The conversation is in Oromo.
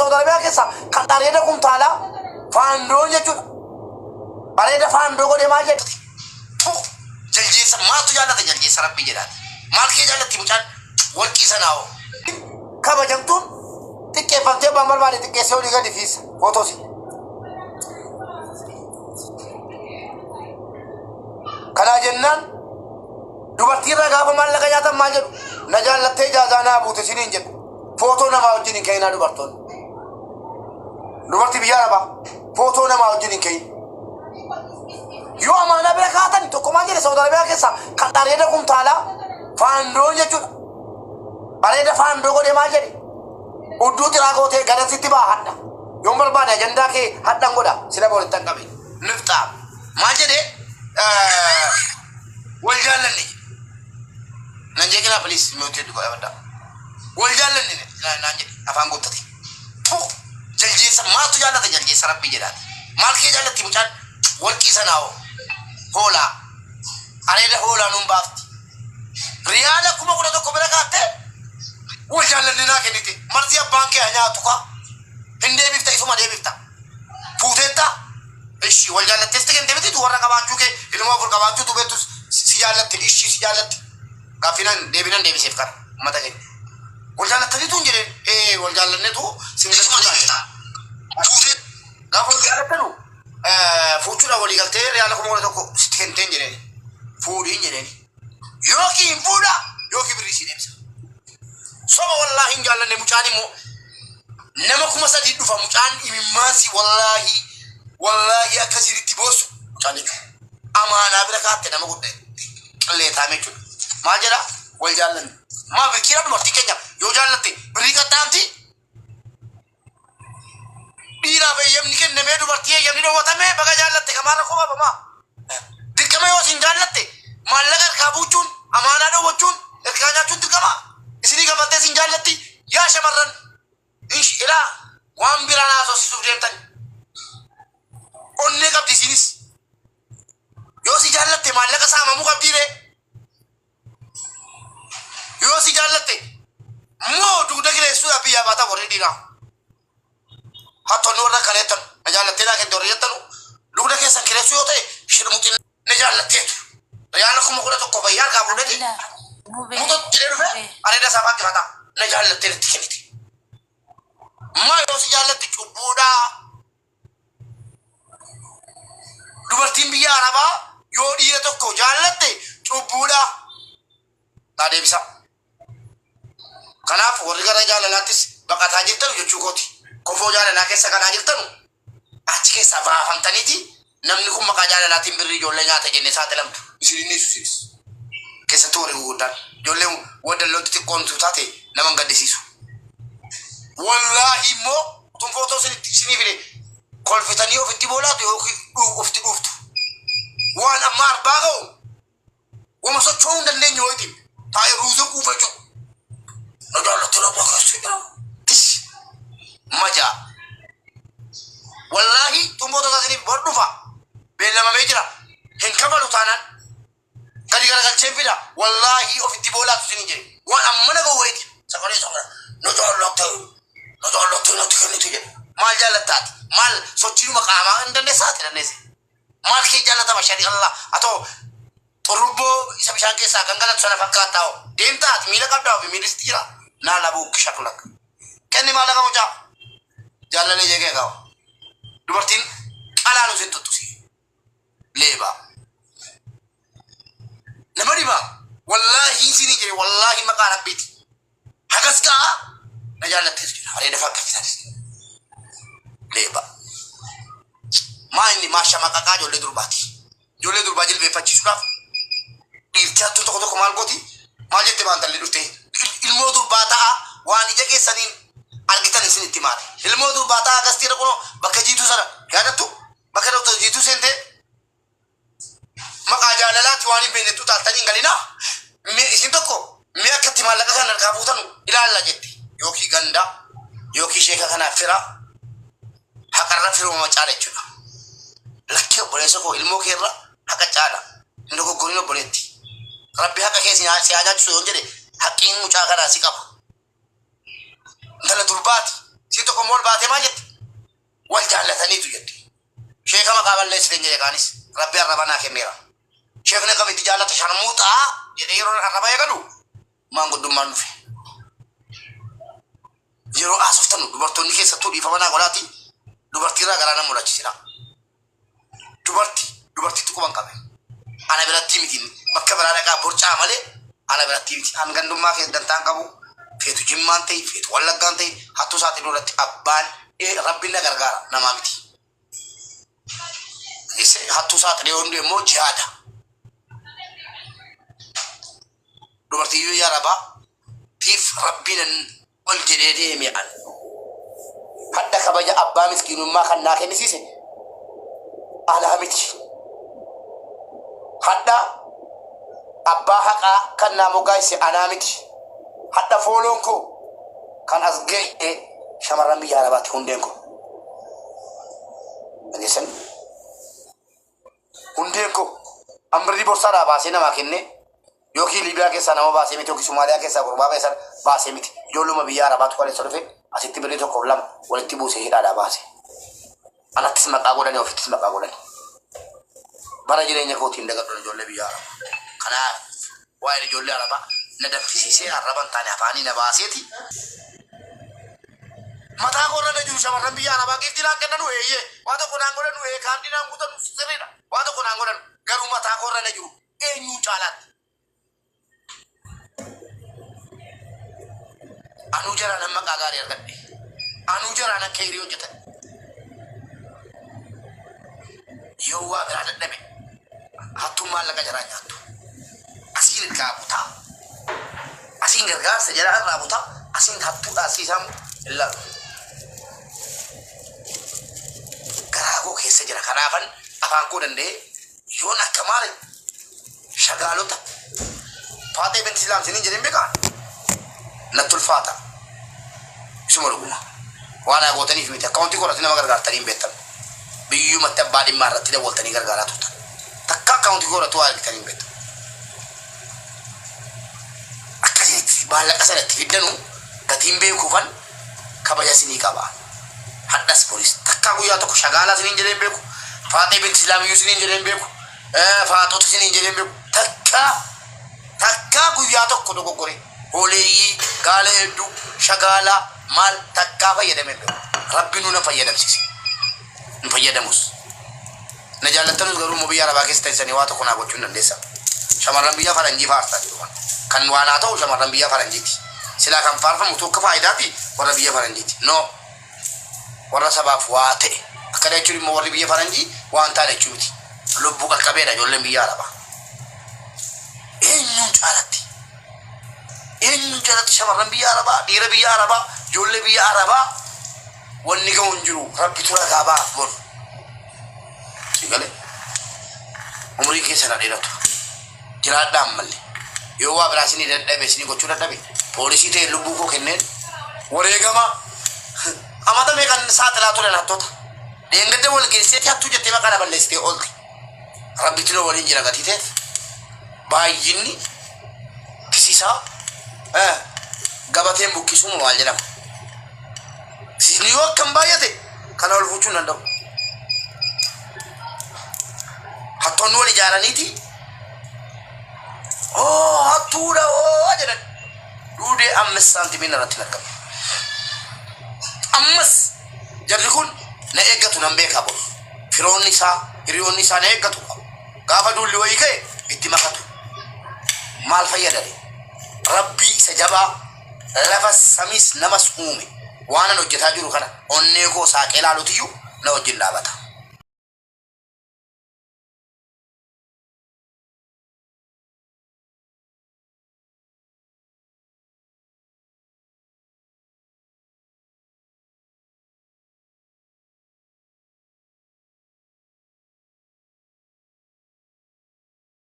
Saudi Arabiyaa keessa kan areeda kumtaalaa faandoo jechuudha. Areeda faandoo godhee maal jedhe? Jaljeessa maaltu jaallata jaljeessa rabbii jedhaati. Maal kee jaallatti mucaan warqii sanaa hoo? Kabajamtuun xiqqeeffamtee abbaan barbaade xiqqeessee olii gadi fiisa footoosi. Kanaa jennaan dubartii irraa gaafa maallaqa nyaatan maal jedhu? Na jaallattee ijaazaa naa buute siniin jedhu. Footoo namaa wajjin hin ka'inaa dubartoonni. Dubartii biyya arabaa footoo namaa wajjin hin ka'in. Yoo amaanaa bira kaatan tokko maal jedhe Saudi Arabiyaa keessaa kan areeda kumtaalaa faandoon jechuudha. Areeda faandoo godhee maal jedhe? Udduu xiraa gootee gadasitti ba'a hadha. Yoon barbaade ajandaa kee hadhan godha sila walitti hin qabe. Nifxaa. Maal jedhe? Wal jaallanne. Nan jeeqinaa please mute godha. Wal jaallanne naan jedhe afaan guuttate. Jaljeessa maaltu jaallata jaljeessa rabbii jedhaati. Maal kee jaallatti mucaan warqii sanaa hoo? Hoolaa. Areeda hoolaa nuun baafti. Riyaala 11,000 bira kaattee wal jaallanne naa kennite. Marzii abbaan kee haa nyaatu kaa. Hin deebifta isuma deebifta. Fuuteetta. Ishi wal jaallattees kennite miti warra qabaachuu kee ilmoo afur qabaachuu tu beektus si jaallatte ishi si jaallatte. Gaaffinan deebinan deebiseef kana uummata keenya. Wal jaallattaniitu hin jedheen ee wal jaallannetu sin galchuudhaan jedha. Gaafa wal jaallattanu fuuchuudhaan walii galtee riyaala 11,000 sitti kenniteen jedheen. Fuudhiin jedheen. Yookiin hin fuudha yookiin birrii sii deebisa. Soba wallaahi hin jaallanne mucaan immoo nama 3,000 dhufa mucaan imimmaansi wallaahi wallaahi akkasiin itti boossu mucaan jechuudha. Amaanaa bira kaatte nama guddaa qilleetaame jechuudha. Maal jedha wal jaallanne. Maa birkiidha dubartii keenya yoo jaallatte birrii qaxxaamti. Dhiiraaf eeyyamni kennamee dubartii eeyyamni dhowwatamee baga jaallatte kamaa rakkoo qabamaa. Dirqama yoo isin jaallatte maallaqa harkaa buuchuun amaanaa dhowwachuun harkaa nyaachuun dirqama. Isinii kafaltee isin jaallatti yaa shamarran ilaa waan biraan haasofsiisuuf deemtan. Onnee qabdi isinis. Yoo si jaallatte maallaqa saamamuu qabdii ree. Yoo si jaallatte moo dugda kireessuudhaaf biyyaa baataa warri dhiiraa. Hattoonni warra akkana jettan na jaallattee naa kennite warri jettanu dugda keessan kireessuu yoo ta'e shirmuxin na jaallatteetu. Riyaala 11,000 fayyaa harkaa fuudheti Abdullah, mubee, muxutti jedhee dhufe mubee. areeda isaa fakkifata na jaallattee natti kennite. Maa yoo si jaallatte cubbuudhaa. Dubartiin biyya Arabaa yoo dhiira tokko jaallatte cubbuudha. Naa deebisaa. Kanaaf warri gara jaalalaattis baqataa jirtanu jechuu kooti. Kofoo jaalalaa keessa galaa jirtanu achi keessaa baafamtaniiti namni kun maqaa jaalalaatiin birrii ijoollee nyaata jennee saaxilamtu. Isin inni isinis. Keessattuu warri gurguddaan. Ijoolleen wadalloon xixiqqoon utuu taate nama hin gaddisiisu. Wallaahi immoo tun footoo isinitti isinii fide kolfitanii ofitti boolaatu yookiin ofitti dhuuftu. Waan amma arbaa ga'u wama socho'uu hin dandeenye wayitiin taa'ee ruuza quufa jechuudha. Na jaallatti na bakka jira. Tish majaa. Wallaahi tun footoo isiniif bor dhufa beellamamee jira. Hin kafalu taanaan gadi garagalcheen fida wallaahi ofitti boolaatu isin jedhe waan ammana ga'u wayiiti sagalee sagalee na jaallatte na jaallatte natti kennite jedhe maal jaallattaati maal sochiinuma qaamaa hin dandeessaati dandeesse maal kee jaallatama shari Allah atoo xurubboo isa bishaan keessaa gangalatu sana fakkaattaa hoo deemtaati miila qabdaa ofi miilli sitti jira naa labuu shaklak kenni maallaqa mucaa jaallalee jeekee kaa'u dubartiin qalaanu sin tuttusi leebaa. Nama dhibaa. Wallaahi isinii jedhe wallaahi maqaa rabbiiti. Hagas ga'a na jaallattees jira. Areeda fakkaatan. Leebaa. Maa inni maa shamaqaqaa ijoollee durbaati. Ijoollee durbaa jilbeeffachiisuudhaaf dhiirti hattuun tokko tokko maal gooti? Maal jette maantalli dhuftee? Ilmoo durbaa ta'a waan ija keessaniin argitan isin itti maali? Ilmoo durbaa ta'a gastiira kunoo bakka jiituu sana yaadattu? Bakka Dr. Jiituu seentee maqaa jaalalaati waan hin beeknettu taaltanii hin galinaa. Mee isin tokko mee akkatti maallaqa kana harkaa fuutanu ilaalla jette. Yookiin gandaa yookiin sheeka kanaaf fira haqarra firuma caala jechuudha. Lakkee obboleessa koo ilmoo keerra haqa caala. Hin dogoggorin obboleetti. Rabbi haqa kee si haa nyaachisu yoon jedhe haqqiin mucaa kanaa si qaba. Intala durbaati. Siin tokko immoo ol baatee maal jette? Wal jaallataniitu jette. Sheeka maqaa balleessite hin jedhe kaanis Rabbi arraba naa kenneera. Sheekni akkamitti jaallata sharmuuxaa jedhee yeroo arraba eegalu maanguddummaan dhufe. Yeroo haasoftanu dubartoonni keessattuu dhiifama naa godhaati dubartiirraa garaa nan murachisinaa. Dubarti dubartiitti quban qabe. Ana biratti miti, bakka biraa dhaqaa borcaa malee ana biratti miti. An gandummaa keessa dantaan qabu, feetu Jimmaan ta'e, feetu Wallaggaan ta'e, hattuu saaxiluu irratti abbaan Rabbiin na gargaara, namaa miti. Hattuu saaxilee hundi immoo jihaada. Dubartii biyya Arabaa tiif Rabbiin ol jedhee deeme an. Hadha kabaja abbaa miskiinummaa kan naa kennisiise anaa miti. Hadha abbaa haqaa kan naa moggaasise anaa miti. Hadha fooloon koo kan as ga'e shamarran biyya Arabaatti hundeen koo. Dhageessan, hundeen koo an birrii borsaadhaa baasee namaa kennee yookiin Liibiyaa keessaa nama baasee miti, yookiin Somaaliyaa keessaa gurbaa keessaa baasee miti. Ijoolluma biyya Arabaatu kaleessa dhufe asitti birrii tokkoof lama walitti buusee hidhaadhaa baase. Anattis maqaa godhanii, ofittis maqaa godhanii. Bara jireenya kootiin dagadhu ijoollee biyya Arabaa. Kanaaf waa'een ijoollee Arabaa na danfisiisee arraba hin taane afaanii na baaseeti. Mataa koorra na jiru shamarran biyya Arabaa giiftii naan kennanu, eeyyee, waa tokko naan godhanu, ee, kaardii naan guutanu, sirriidha, waa tokko naan godhanu, garuu mataa koorra na jiru eenyuun caalaatti. Anuu jaraa nan maqaa gaarii argadhe. Anuu jaraa nan keerii hojjetan. Yoo waa biraa dadhabe hattuun maallaqa jaraa nyaattu. Asiin irraa butaa. Asiin gargaarsa jaraa irraa butaa. Asiin hattuudha asiisaamu hin laalu. Garaa koo keessa jira. Kanaafan afaan koo danda'ee yoon akka maali shagaalota Faaxee binti Islaam siniin jedheen beekaa natti ulfaata. Isuma dhuguma. Waan haa gootaniif miti. Akkaawuntii korratti nama gargaartanii hin beektan. Biyyumatti abbaa dhimmaa irratti dawwaltanii gargaaraa turtan. Takka akkaawuntii korratti waa argitanii hin beektan. Akkasitti maallaqa sana itti fiddanu gatiin beekuufan kabaja isinii qaba. Hadhas boris takkaa guyyaa tokko shagaalaa isiniin jedhee hin beeku. Faaxee binti Islaamiyyuu isiniin jedhee hin beeku. Faaxota isiniin jedhee hin beeku. Takkaa takkaa guyyaa tokko dogoggore hooleeyyii gaala hedduu shagaalaa maal takkaa fayyadamee hin beeku. Rabbi nu na fayyadamsiise. Hin fayyadamus. Na jaallattanus garuu immoo biyya Arabaa keessa teessanii waa tokko naa gochuu hin dandeessan. Shamarran biyya faranjii faarsaa jiru kan. Kan waan haa ta'u shamarran biyya faranjiiti. Silaa kan faarfamu tokko faayidaati warra biyya faranjiiti. No. Warra sabaaf waa ta'e. Akkana jechuun immoo warri biyya faranjii waan taane jechuu miti. Lubbuu qaqqabeedha ijoolleen biyya Arabaa. Eenyuun caalatti? Eenyuun caalatti shamarran biyya Arabaa, dhiira biyya Arabaa, ijoollee biyya Arabaa wanni ga'u hin jiru. Rabbitu ragaa ba'a boru. Sigalee umriin keessa na dheeratu. Jiraadhaa ammallee. Yoo waa biraa isinii dadhabe, isinii gochuu dadhabe, poolisii ta'e lubbuu koo kenneen wareegama amata meeqan saaxilaa turan hattoota. Dheengadda wal geesseeti hattuu jettee maqaa na balleessitee oolte. Rabbitu na waliin jira gatii ta'eef baay'inni tisisaa gabateen buqqisuu maal jedhama. Tisisni yoo akkam baay'ate kana ol fuuchuu hin danda'u. Hattoonni wal ijaaraniiti oo hattuudha oo jedhan duudee ammas saantimiin irratti hin argamu. Ammas jarri kun na eeggatu, nan beekaa boru. Firoonni isaa, hiriyoonni isaa na eeggatu. Gaafa duulli wayii ka'e itti makatu. Maal fayyadare? Rabbii isa jabaa lafa samiis namas uume waan an hojjetaa jiru kana onnee koo saaqee ilaalutiyyuu na wajjin dhaabata.